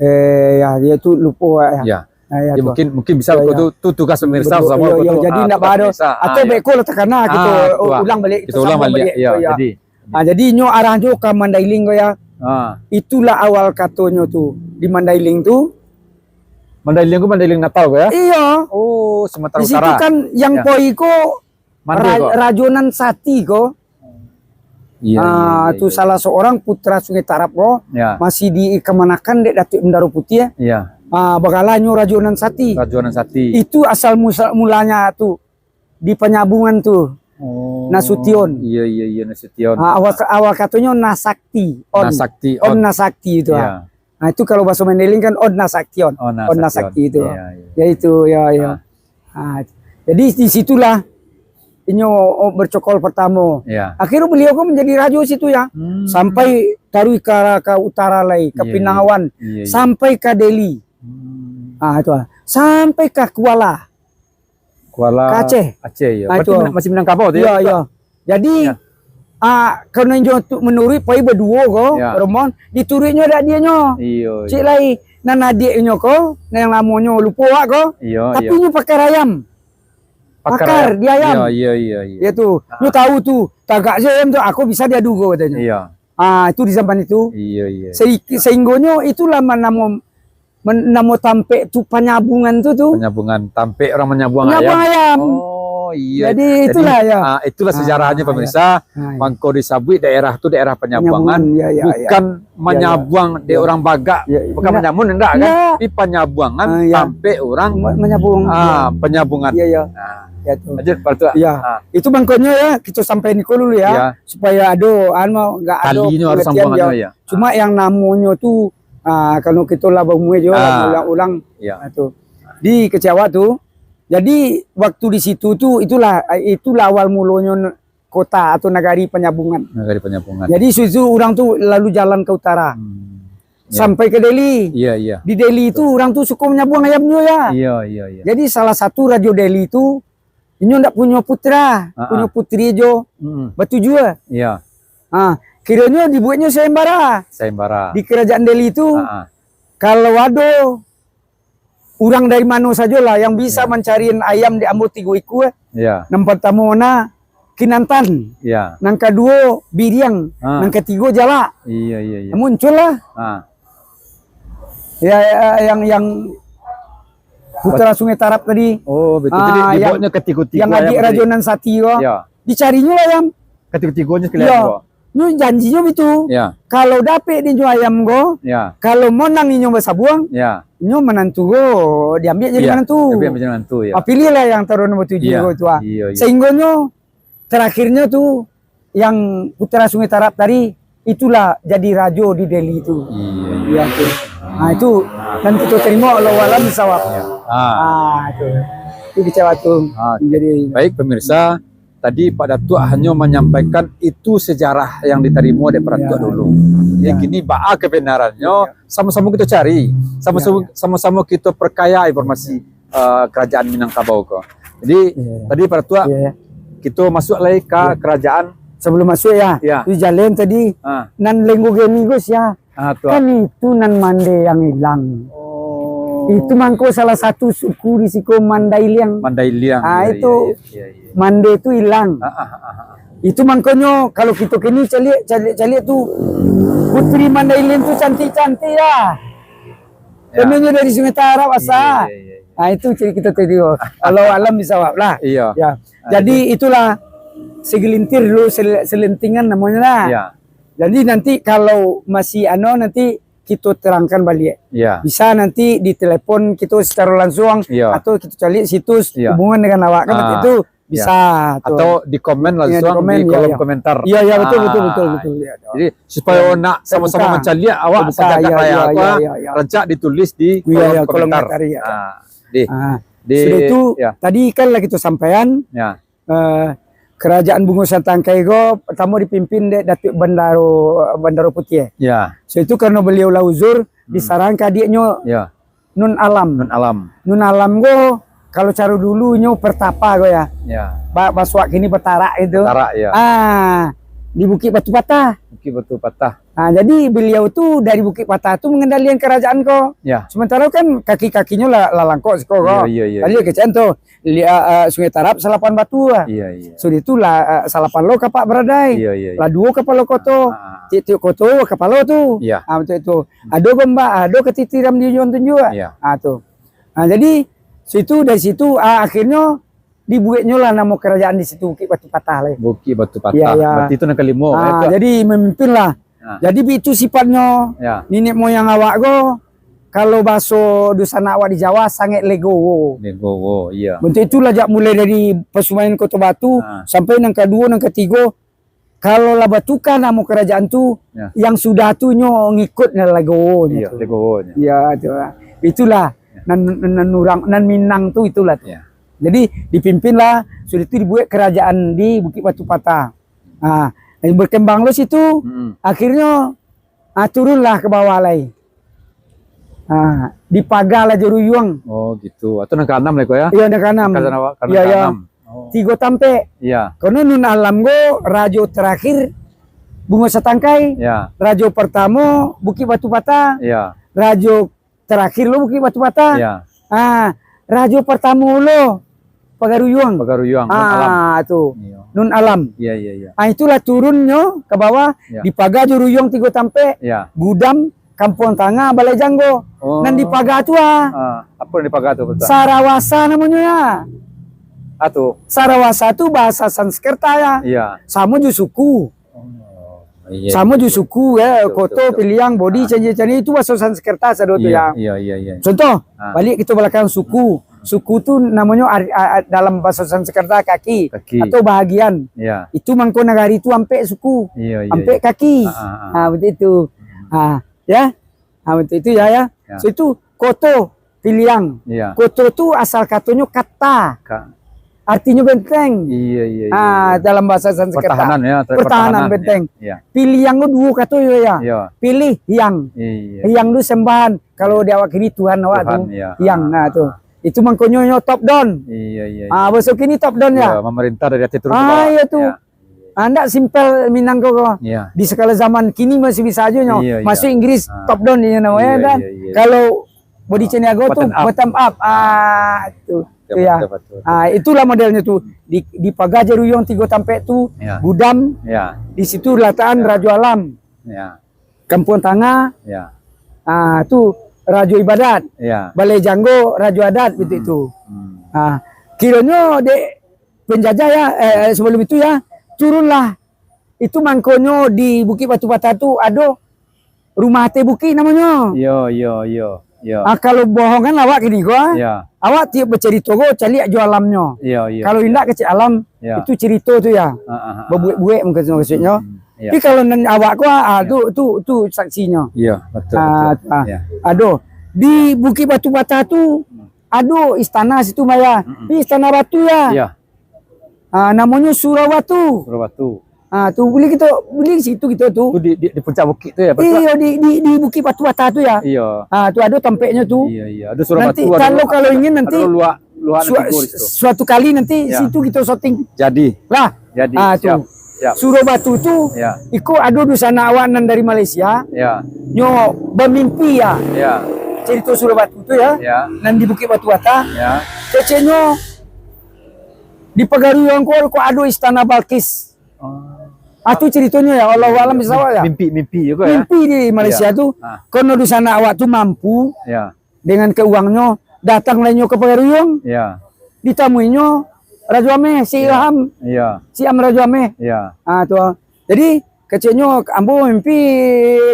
eh, ya, yo tu lupo awak ya. Ya. Ah, ya, ya, tu. Mungkin, mungkin bisa, ya, beko ya. Tu, tu tugas pemirsa. Betul, sama yo, beko yo, tu, jadi ah, ndak tugas baa doh. Pemirsa. Atau, ah, ya, beko lah takana kito, ah, tu, ah, ulang balik. Kito ulang balik, yo, yo, ya. Jadi. Ah, jadi nyo arahnyo ka Mandailing ko ya. Ah. Itulah awal katonyo tu. Di Mandailing tu. Mandailing ko Mandailing Natal ko ya? Iyo. Oh, Sumatera Utara. Di situ kan yang, ya, pai ko Ra-, Rajo Nan Sati ko. Iya, iya, ah, iya, tu iya. Salah seorang putra Sungai Tarap ko, ya, masih dikamanakan dek Datuak Bandaro Putiah, ya. Iya. Ah, bagala nyo Rajo Nan Sati. Rajo Nan Sati. Itu asal musa-, mulanya tu di Panyabungan tu. Oh. Nasution. Iya, iya, iya, Nasution. Ah, awal, awal katonyo Nasakti. On. Nasakti, On. On Nasakti itu, ah. Iya. Nah, itu kalau bahaso Mandailing kan On Nasaktion. On Nasaktion. On Nasakti itu. Iya, iya. Ya itu, ya, ya. Ah. Ah, jadi di situlah inyo, oh, bercokol pertamo. Iya. Akhirnya beliau kan menjadi rajo situ ya. Hmm. Sampai taruih ka, ka utara lai, ka, iya, iya, Pinangawan. Iya, iya. Sampai ka Deli. Hmm. Ah, itu ah. Sampai ka Kuala. Kuala Ka Aceh. Aceh, iya. Ah, berarti itu. Mina-, masih Minangkabau tu, ya? Iya, iya. Jadi, ya, ah, karena inyo tu manuruik pai baduo ko, ya, rombongan, dituruiknyo dek adiaknyo. Iya, iya. Ciek lai, nan adiaknyo ko, nan yang namonyo lupo awak ko, iya, tapi, iya, nyo pakar ayam. Pakar, pakar ayam. Di ayam. Iya, iya, iya, iya. Ya tu. Ah. Nyo tahu tu, tagak se ayam tu, aku bisa diadu ko, katonyo. Iya. Ah, itu di zaman itu. Iyo, iyo. Sehinggonyo itulah namo, namo tampek tu Panyabungan tu tu. Panyabungan, tampek urang manyabuang ayam. Manyabuang ayam. Oh, iyo. Jadi, itulah, yo. Ah, itulah sejarahnyo, pemirsa. Ah, iyo. Mangko disabuik daerah tu daerah Panyabungan. Panyabungan, yo, yo, yo. Bukan manyabuang dek urang bagak. Yo, yo. Bukan manyamun, indak, kan? Indak. Tapi Panyabungan tampek urang manyabuang. Ah, Panyabungan. Iyo, iyo. Nah. Yo, tu. Lanjut, Pak Tuak. Iyo. Ah. Itu mangkonyo, yo, kito sampaian iko dulu, yo. Iyo. Supayo ado, anu, ndak ado pengertian, yo. Cuma yang namonyo tu, ah, kalau kito lah baumua juo lah, ah, ulang-ulang. Iyo. Ah, tu. Di kecek awak tu, jadi waktu di situ tu, itulah, itulah awal mulonyo kota atau nagari Panyabungan. Nagari Panyabungan. Jadi, situ urang tu lalu jalan ka utara. Hmm. Iyo. Sampai ka Delhi. Iyo, iyo. Di Delhi tu, urang tu suko manyabuang ayam juo, yo. Iyo, iyo, iyo. Jadi, salah satu rajo Delhi tu, inyo ndak punyo putra, ah, punyo putri jo batujuah. Iyo. Ah, kironyo dibueknyo sayembara. Sayembara. Di kerajaan Delhi tu, ah, ah, kalau ado urang dari mano sajolah yang bisa mancarian ayam dek ambo tigo ikua, iyo. Nan partamo na kinantan, iyo. Nan kaduo biriang, ah, nan katigo jalak. Iyo, iyo, iyo. Muncullah. Ah. Yo, yo, yang, yang putra Sungai Tarab tadi. Oh, betul. Jadi, ah, yang, dibueknyo katigo-tigo yang ayam adik tadi. Rajo nan sati ko. Iyo. Dicarinyo lah ayam. Katigo-tigonyo sakali ko. Nyo janjinyo bitu. Iyo. Kalau dapek dinyo ayam ko, iyo, kalau monang inyo basabuang, iyo, inyo manantu ko diambiak jadi manantu. Diambiak jadi manantu, iyo. Ah, pilihlah yang antaro nan batujuah ko tu, ah. Iyo, iyo. Sehinggonyo terakhirnyo tu, yang putra Sungai Tarab tadi, itulah jadi rajo di Delhi tu. Iyo, iyo. Iyo, tu. Ah, itu nan kito tarimo, Allahu a'lam bissawab. Iyo. Ah. Ah, itu. Itu kecek awak tu. Ah, oke. Jadi, baik, pemirsa, tadi Pak Datuak hanyo manyampaikan itu sejarah yang ditarimo dek Pak Datuak dulu. Jadi, kini baa kebenarannyo, samo-samo kito cari, samo-samo, samo-samo kito perkaya informasi, eh, kerajaan Minangkabau ko. Jadi, tadi Pak Datuak, kito masuak lai ka kerajaan. Sabalum masuak, yo, di jalan tadi, nan Lenggogeni ko sia. Ah, tu. Kan itu nan Mande yang ilang. Oh. Itu mangko salah satu suku di siko Mandailiang. Mandailiang. Ah, iyo, itu. Iyo, iyo, iyo. Mande tu ilang. Ah, ah, ah, ah. Itu mangkonyo kalau kito kini caliak, caliak, caliak tu, putri Mandailiang tu cantik-cantik lah. Yo. Karano inyo dari Sungai Tarab asa. Iyo, iyo, iyo, iyo. Ah, itu ciri kito tadi. Allahu a'lam bissawab lah. Iyo. Yo. Ah, jadi itulah segelintir dulu, sel-, selentingan namonyo lah. Iyo. Jadi nanti kalau masih ano, nanti kito terangkan baliak. Yo. Bisa nanti ditelepon kito secara langsung, iyo, atau kito caliak situs, iyo, hubungan dengan awak kan, ah, waktu itu. Bisa, yo. Atau di komen langsung di kolom komentar. Iyo, iyo, betul, betul, betul, betul. Yo. Jadi, supayo nak samo-samo mancaliak, awak terbuka, sajak, iyo, iyo, rancak ditulis di kolom komentar. Iyo, iyo, kolom komentar, iyo. Ah, di, ah, di, sudah itu, yo, tadi kan lah kito sampaian, yo, eh, kerajaan Bungo Satangkai ko partamo dipimpin dek Datuak Bandaro, Bandaro Putiah. Yo. Sudah itu karano baliau lah uzur, disarahkan ka adiaknyo, yo, Nun Alam. Nun Alam. Nun Alam ko, kalau caro dulu nyo pertapa ko yo. Yo. Ba-, basuak kini batarak itu. Batarak, yo. Ah, di Bukik Batu Patah. Bukik Batu Patah. Ah, jadi baliau tu dari Bukik Patah tu mengendalikan kerajaan ko. Yo. Sementara kan kaki-kakinyo lah, lah langkok siko ko. Iyo, iyo, iyo. Tadi kecek tu, li-, ah, ah, Sungai Tarab Salapan Batu lah. Iyo, iyo. Sudah itu lah, ah, salapan lo kapak baradai. Iyo, iyo, iyo. Lah duo kapalo koto. Ah, ah. Tiok-tiok koto kapalo tu. Iyo. Ah, betul itu. Ado gombak, ado katitiram di ujuang tunjuak. Iyo. Ah, tu. Ah, jadi, situ, dari situ, ah, akhirnyo dibueknyo lah namo kerajaan di situ, Bukik Batu Patah lah. Bukik Batu Patah. Iyo, iyo. Berarti itu nan kalimo, ah, yo, tu. Jadi memimpin lah. Ah. Jadi, bitu sifatnyo, yo, niniak moyang awak ko, kalau bahaso dunsanak awak di Jawa, sangaik legowo. Legowo, iyo. Untuk itulah, jak mulai dari Pasumayan Koto Batu, ah, sampai nan kaduo, nan katigo, kalau lah batuka namo kerajaan tu, yo, yang sudah tu nyo ngikut nyo legowo nyo. Iyo, tu. Legowo nyo. Iyo, tu lah. Itulah, yo, nan, nan, nan urang, nan Minang tu itulah tu. Yo. Jadi, dipimpinlah, sudah tu dibuek kerajaan di Bukik Batu Patah. Ah, berkembang lo situ, mm-mm, akhirnyo, ah, turunlah ka bawah lai. Ah, dipaga lah jo ruyuang. Oh, gitu. Atau nan kaanam lah ko yo? Iyo, nan kaanam. Kerajaan awak, kerajaan kaanam. Iyo, iyo. Oh. Tigo tampek. Iyo. Karano Nun Alam ko rajo terakhir Bungo Satangkai. Iyo. Rajo partamo Bukik Batu Patah. Iyo. Rajo terakhir lo Bukik Batu Patah. Iyo. Ah, rajo partamo lo Pagaruyuang. Pagaruyuang, Nun Alam. Ah, tu. Iyo. Nun Alam. Iya, iya, iya. Ah, itulah turunnyo ka bawah, iya, di paga jo ruyuang tigo tampek, iya, Gudam, Kampuang Tangah, Balai Janggo. Oh. Nan di paga tu, ah. Ah, apa nan di paga tu, Pak Tuan? Sarawasa namonyo, ya. Ah, tu. Sarawasa tu bahasa Sanskerta, ya. Iya. Samo jo suku. Oh, iya, iya. Samo jo suku, ya, betul, koto, betul, piliang, bodi, ah, candi-candi, itu bahasa Sanskerta sado tu, iya, ya. Iya, iya, iya. Contoh, ah, baliak kito balakang suku. Suku tu namonyo ari-, a-, a-, dalam bahasa Sanskerta kaki, kaki, atau bahagian. Iya. Itu mangko nagari tu ampek suku, iya, iya, ampek, iya, kaki. Ah, ah, ah. Ah, begitu. Hmm. Ah, ya. Ah, begitu itu ya, ya. Ya. So itu koto piliang. Iya. Koto tu asal katonyo kata. Ka- Artinyo benteng. Iya, iya, iya, ah, iya, dalam bahasa Sanskerta. Pertahanan, ya, pertahanan, pertahanan, benteng. Iya, iya. Piliang tu duo kato yo, ya. Iya. Pilih, hiang. Iya. Hiang tu sembahan. Kalau, iya, di awak kini Tuhan awak tu. Tuhan, iya. Hiang, ah, nah, tu. Ah. Itu mangkonyo nyo top down. Iya, iya, ah, iya. Bahaso kini top down, ya. Iya, memerintah dari atas turun ke bawah. Ah, iya tu. Iya. Ah, ndak simpel Minang ko, ko. Iya. Di segala zaman kini masih bisa aja nyo. Iya, iya. Masuk Inggris, ah, top down inyo namo, iya, ya kan? Iya, iya, iya. Kalau bodi, ah, caniago tu bottom up. Bottom up. Ah, tu. Betul, tu ya. Betul, betul, betul. Ah, itulah modelnyo tu. Di, di paga jo ruyuang tigo tampek tu, iya, Gudam. Iya. Di situ latakan, iya, Rajo Alam. Iya. Kampuang Tangah. Iya. Ah, tu Rajo Ibadat. Iya. Balai Janggo Rajo Adat, hmm, begitu itu. Hmm. Ah, kironyo dek penjajah ya, eh, eh, sebelum itu ya, turunlah. Itu mangkonyo di Bukik Batu Patah tu ado Rumah Ateh Bukik namonyo. Iyo, iyo, iyo, iyo. Ah, kalau bohongan awak kini ko, ah. Iyo. Awak tiok bacarito ko caliak jo alamnyo. Iyo, iyo, iyo. Kalau indak kecek alam, iyo, itu carito tu ya. Ah, ah, ah, ah. Babuek-buek mungkin maksudnyo. Hmm, iyo. Tapi kalau nan awak ko, ah, iyo, tu, tu, tu saksinyo. Iyo, betul, ah, betul. Ah. Iyo. Ado. Di Bukik Batu Patah tu, hmm, ado istana situ, Maya. Mm-mm. Tapi istana batu ya. Iyo. Ah, namonyo Surau Batu. Surau Batu. Ah, tu buliah kito, buliah situ kito tu. Tu di, di, di puncak bukik tu ya, Pak? Iyo, di, di, di Bukik Batu Patah tu ya. Iyo. Ah, tu ado tampeknyo tu. Iyo, iyo. Ado surau batu, ado. Nanti kalau, kalau ingin nanti ado luak, luak sua-, nanti gua di situ. Suatu kali nanti, ya, situ kito syuting. Jadi. Lah. Jadi. Ah, tu. Siap, siap. Surau Batu tu, ya, iko ado dunsanak awak nan dari Malaysia. Ya. Nyo bamimpi ya. Ya. Carito Surau Batu tu ya. Ya. Nan di Bukik Batu Patah. Ya. Keceknyo di Pagaruyuang ko, ko ado istana Balkis. Oh. Ah, tu caritonyo ya, Allahu a'lam bissawab ya. Mimpi, mimpi juga ya. Mimpi di Malaysia tu, ah, kono dunsanak awak tu mampu, ya, dengan keuangnyo, datang lai nyo ka Pagaruyuang. Ya. Ditamuinyo Rajo Ameh, si, ya, Ilham. Ya. Si Am Rajo Ameh. Ya. Ah, tu. Jadi, keceknyo, "Ambo mimpi,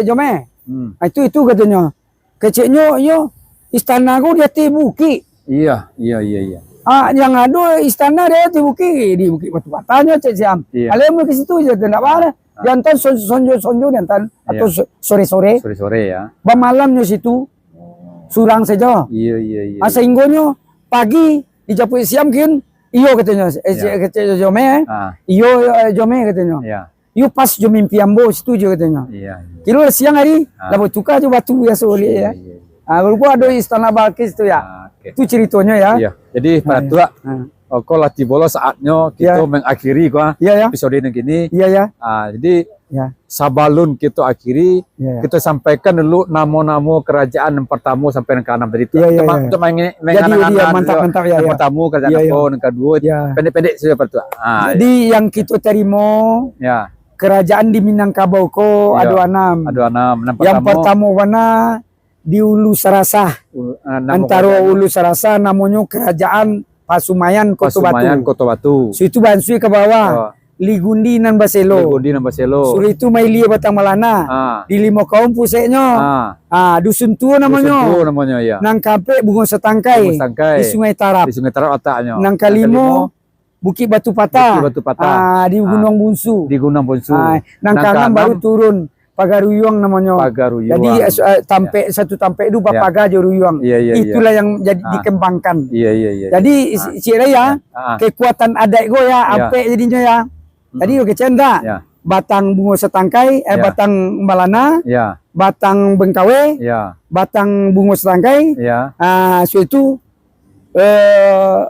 Jo Ameh." Hmm. Ah, itu, itu katonyo. Keceknyo, "Iyo, istana ko di ateh bukik." Iya, iya, iya, iya. Ah, yang ado istana di ateh bukik, di Bukik Batu Patah nyo, cek si Am. Iya. Alemu ka situ se, ndak baa. Ah. Diantan son-, sonjo-sonjo diantan, iya, atau so-, sore-sore. Sore-sore, ya. Bamalamnyo situ, oh, surang sajo. Iya, iya, iya. Ah, sahinggonyo pagi dijapuik si Am kin, "Iyo," katonyo, eh, iya, kecek Jo Ameh, eh. Ah. "Iyo, eh, Jo Ameh," katonyo. Iya. "Iyo pas jo mimpi ambo situ jo," katonyo. Iya, iya. Kiro siang hari, ah, lah batuka jo batu biaso baliak, iya, ya. Iya, iya. Ah, rupo ado istana Balkis tu, ya. Ah, oke. Itu caritonyo, ya. Iya. Jadi, ah, Pak Datuak, ah, oh, ko lah tibo lo saatnyo kito, ya, mengakhiri ko, ah, iya, ya, episode nan kini. Iya, ya. Ah, jadi, ya, sabalun kito akhiri, iya, iya, kito sampaikan dulu namo-namo kerajaan yang pertamo sampai yang keenam tadi tu. Iya, iya, iya. Untuk menge-, jadi, jadi, mengenang-enang mantap, dulu. Mantap, ya, yang, ya, pertamo kerajaan, iya, iya, apo, yang kaduo, iya, pendek-pendek sajo, Pak Datuak. Ah, jadi, yang kito tarimo, ya, kerajaan di Minangkabau ko, iya, ado anam. Ado anam. Yang pertamo, yang pertamo bana di Ulu Sarasah. Ulu, ah, namo kerajaan. Antaro Ulu Sarasah namonyo Kerajaan Pasumayan Koto Batu. Pasumayan Koto Batu. Sudah itu bansui ka bawah. Oh. Ligundi nan baselo. Ligundi nan baselo. Sudah itu mailia Batang Malana. Ah. Di Limo Kaum puseknyo. Ah. Ah, Dusun Tuo namonyo. Dusun Tuo namonyo, ya. Nan kaampek Bungo Satangkai. Bungo Satangkai. Di Sungai Tarap. Di Sungai Tarap lataknyo. Nan kalimo, nan kalimo, Bukik Batu Patah. Bukik Batu Patah. Ah, di, ah, Gunuang Bunsu. Di Gunuang Bunsu. Ah, nan kaanam baru turun, Pagaruyuang namonyo. Pagaruyuang. Jadi, eh, su-, eh, tampek, ya, satu tampek tu, ya, bapaga jo ruyuang. Iya, iya, iya. Itulah yang jadi, ah, dikembangkan. Iya, iya, iya, iya. Jadi, ah, si-, cik lah ya, ya, ah, kekuatan adat ko ya, ya, ampek jadinyo ya. Hmm. Tadi oke, cen dah. Ya. Batang Bungo Satangkai, eh, ya, Batang Malana, ya, Batang Bengkawe, ya, Batang Bungo Satangkai. Ya. Ah, sudah itu, eh,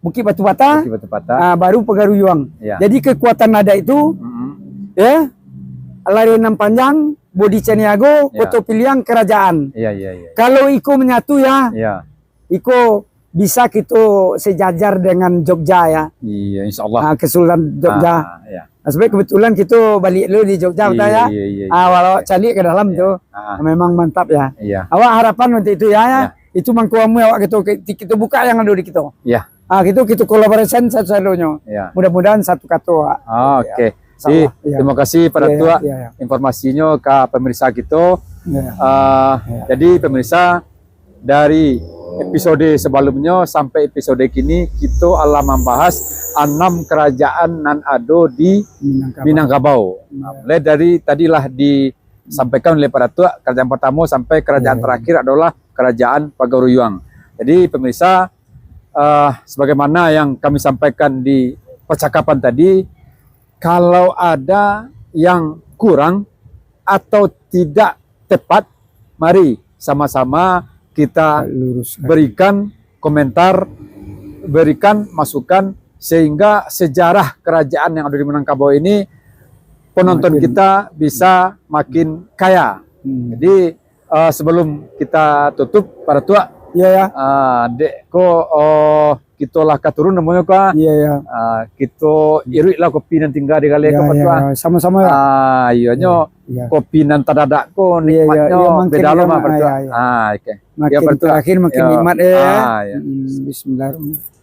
Bukik Batu Patah, Bukik Batu Patah, ah, baru Pagaruyuang. Ya. Jadi, kekuatan adat itu, mm-mm, ya, Larian Nan Panjang, Bodi Caniago, ya, Koto Piliang, Kerajaan. Ya, ya, ya. Kalau iko menyatu, ya, ya, iko bisa kito sejajar dengan Jogja, ya. Iya, insya Allah. Ah, Kesultanan Jogja. Ah, iya. Ah, sebab kebetulan kito balik dulu di Jogja, Iya, betul, ya? iya, iya, Ah, iya. walau caliak ke dalam Iya. tu, Ah. memang mantap, ya. Iya. Awak harapan untuk itu, ya, ya. Iya. Itu mangko amuah awak kito, kito buka yang ado di kito. Iya. Ah, kito, kito kolaborasi satu-sadonyo. Iya. Mudah-mudahan satu kato, Wak. Ah, Iya. oke. Insya Jadi, Allah, iya. terima kasih Pak Iya, iya, Datuak iya, iya. informasinyo ka pemirsa kito. Iya. Ah, Iya. jadi pemirsa, dari episode sebelumnyo sampai episode kini, kito alah mambahas anam karajaan nan ado di Minangkabau. Minangkabau. Iya. Nah, mulai dari tadi lah disampaikan oleh Pak Datuak, karajaan pertamo sampai karajaan Iya. terakhir adolah Karajaan Pagaruyuang. Jadi, pemirsa, eh, sebagaimana yang kami sampaikan di percakapan tadi, kalau ada yang kurang atau tidak tepat, mari sama-sama kita Luruskan. berikan komentar, berikan masukan, sehingga sejarah kerajaan yang ada di Minangkabau ini, penonton Makin kita bisa makin kaya. Hmm. Jadi, eh, sebelum kita tutup, Pak Datuak, Iya, ya. eh, dek ko, oh, kito lah ka turun namonyo ko, ah. Iya, iya. Ah, kito iruik lah kopi nan tingga di galeh Iya, ko, Pak iya, Datuak, ah. iya. Sama-sama, ya. Ah, iyo nyo Iya, iya. kopi nan tadadak ko Iya, iya, nikmatnyo iya, makin beda lo nikmat, mah, Pak Datuak. iya, iya. Ah, oke. Makin Iyo, Pak Datuak. terakhir makin Iyo. nikmat, ya. Ah, iya. Hmm, bismillahirrahmanirrahim.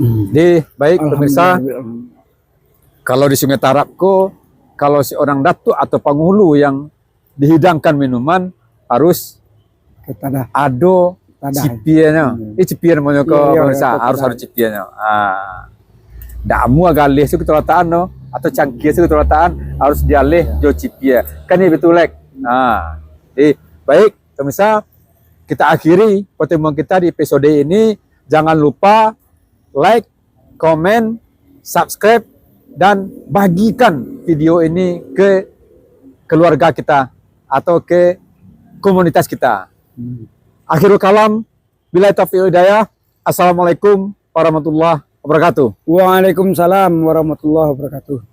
Hmm. Jadi, baik, pemirsa, Alhamdulillah. kalau di Sungai Tarab ko, kalau seorang datuk atau panghulu yang dihidangkan minuman, harus Kata dah. ado Kata dah. cipianyo. Hmm. Eh, cipia namonyo ko, Iya, iya, pemirsa, iya, kata harus dah. ado cipianyo. Ah. Dak amuah galeh tu kito latakan tu, atau cangkia tu kito latakan, harus dialeh Iya. jo cipia. Kan iyo betul, Lek? Nah, jadi, baik, pemirsa, kita akhiri pertemuan kita di episode ini. Jangan lupa like, komen, subscribe, dan bagikan video ini ke keluarga kita atau ke komunitas kita. Hmm. Akhirul kalam, billahi taufiq wal hidayah. Assalamualaikum warahmatullahi wabarakatuh. Waalaikumsalam warahmatullahi wabarakatuh.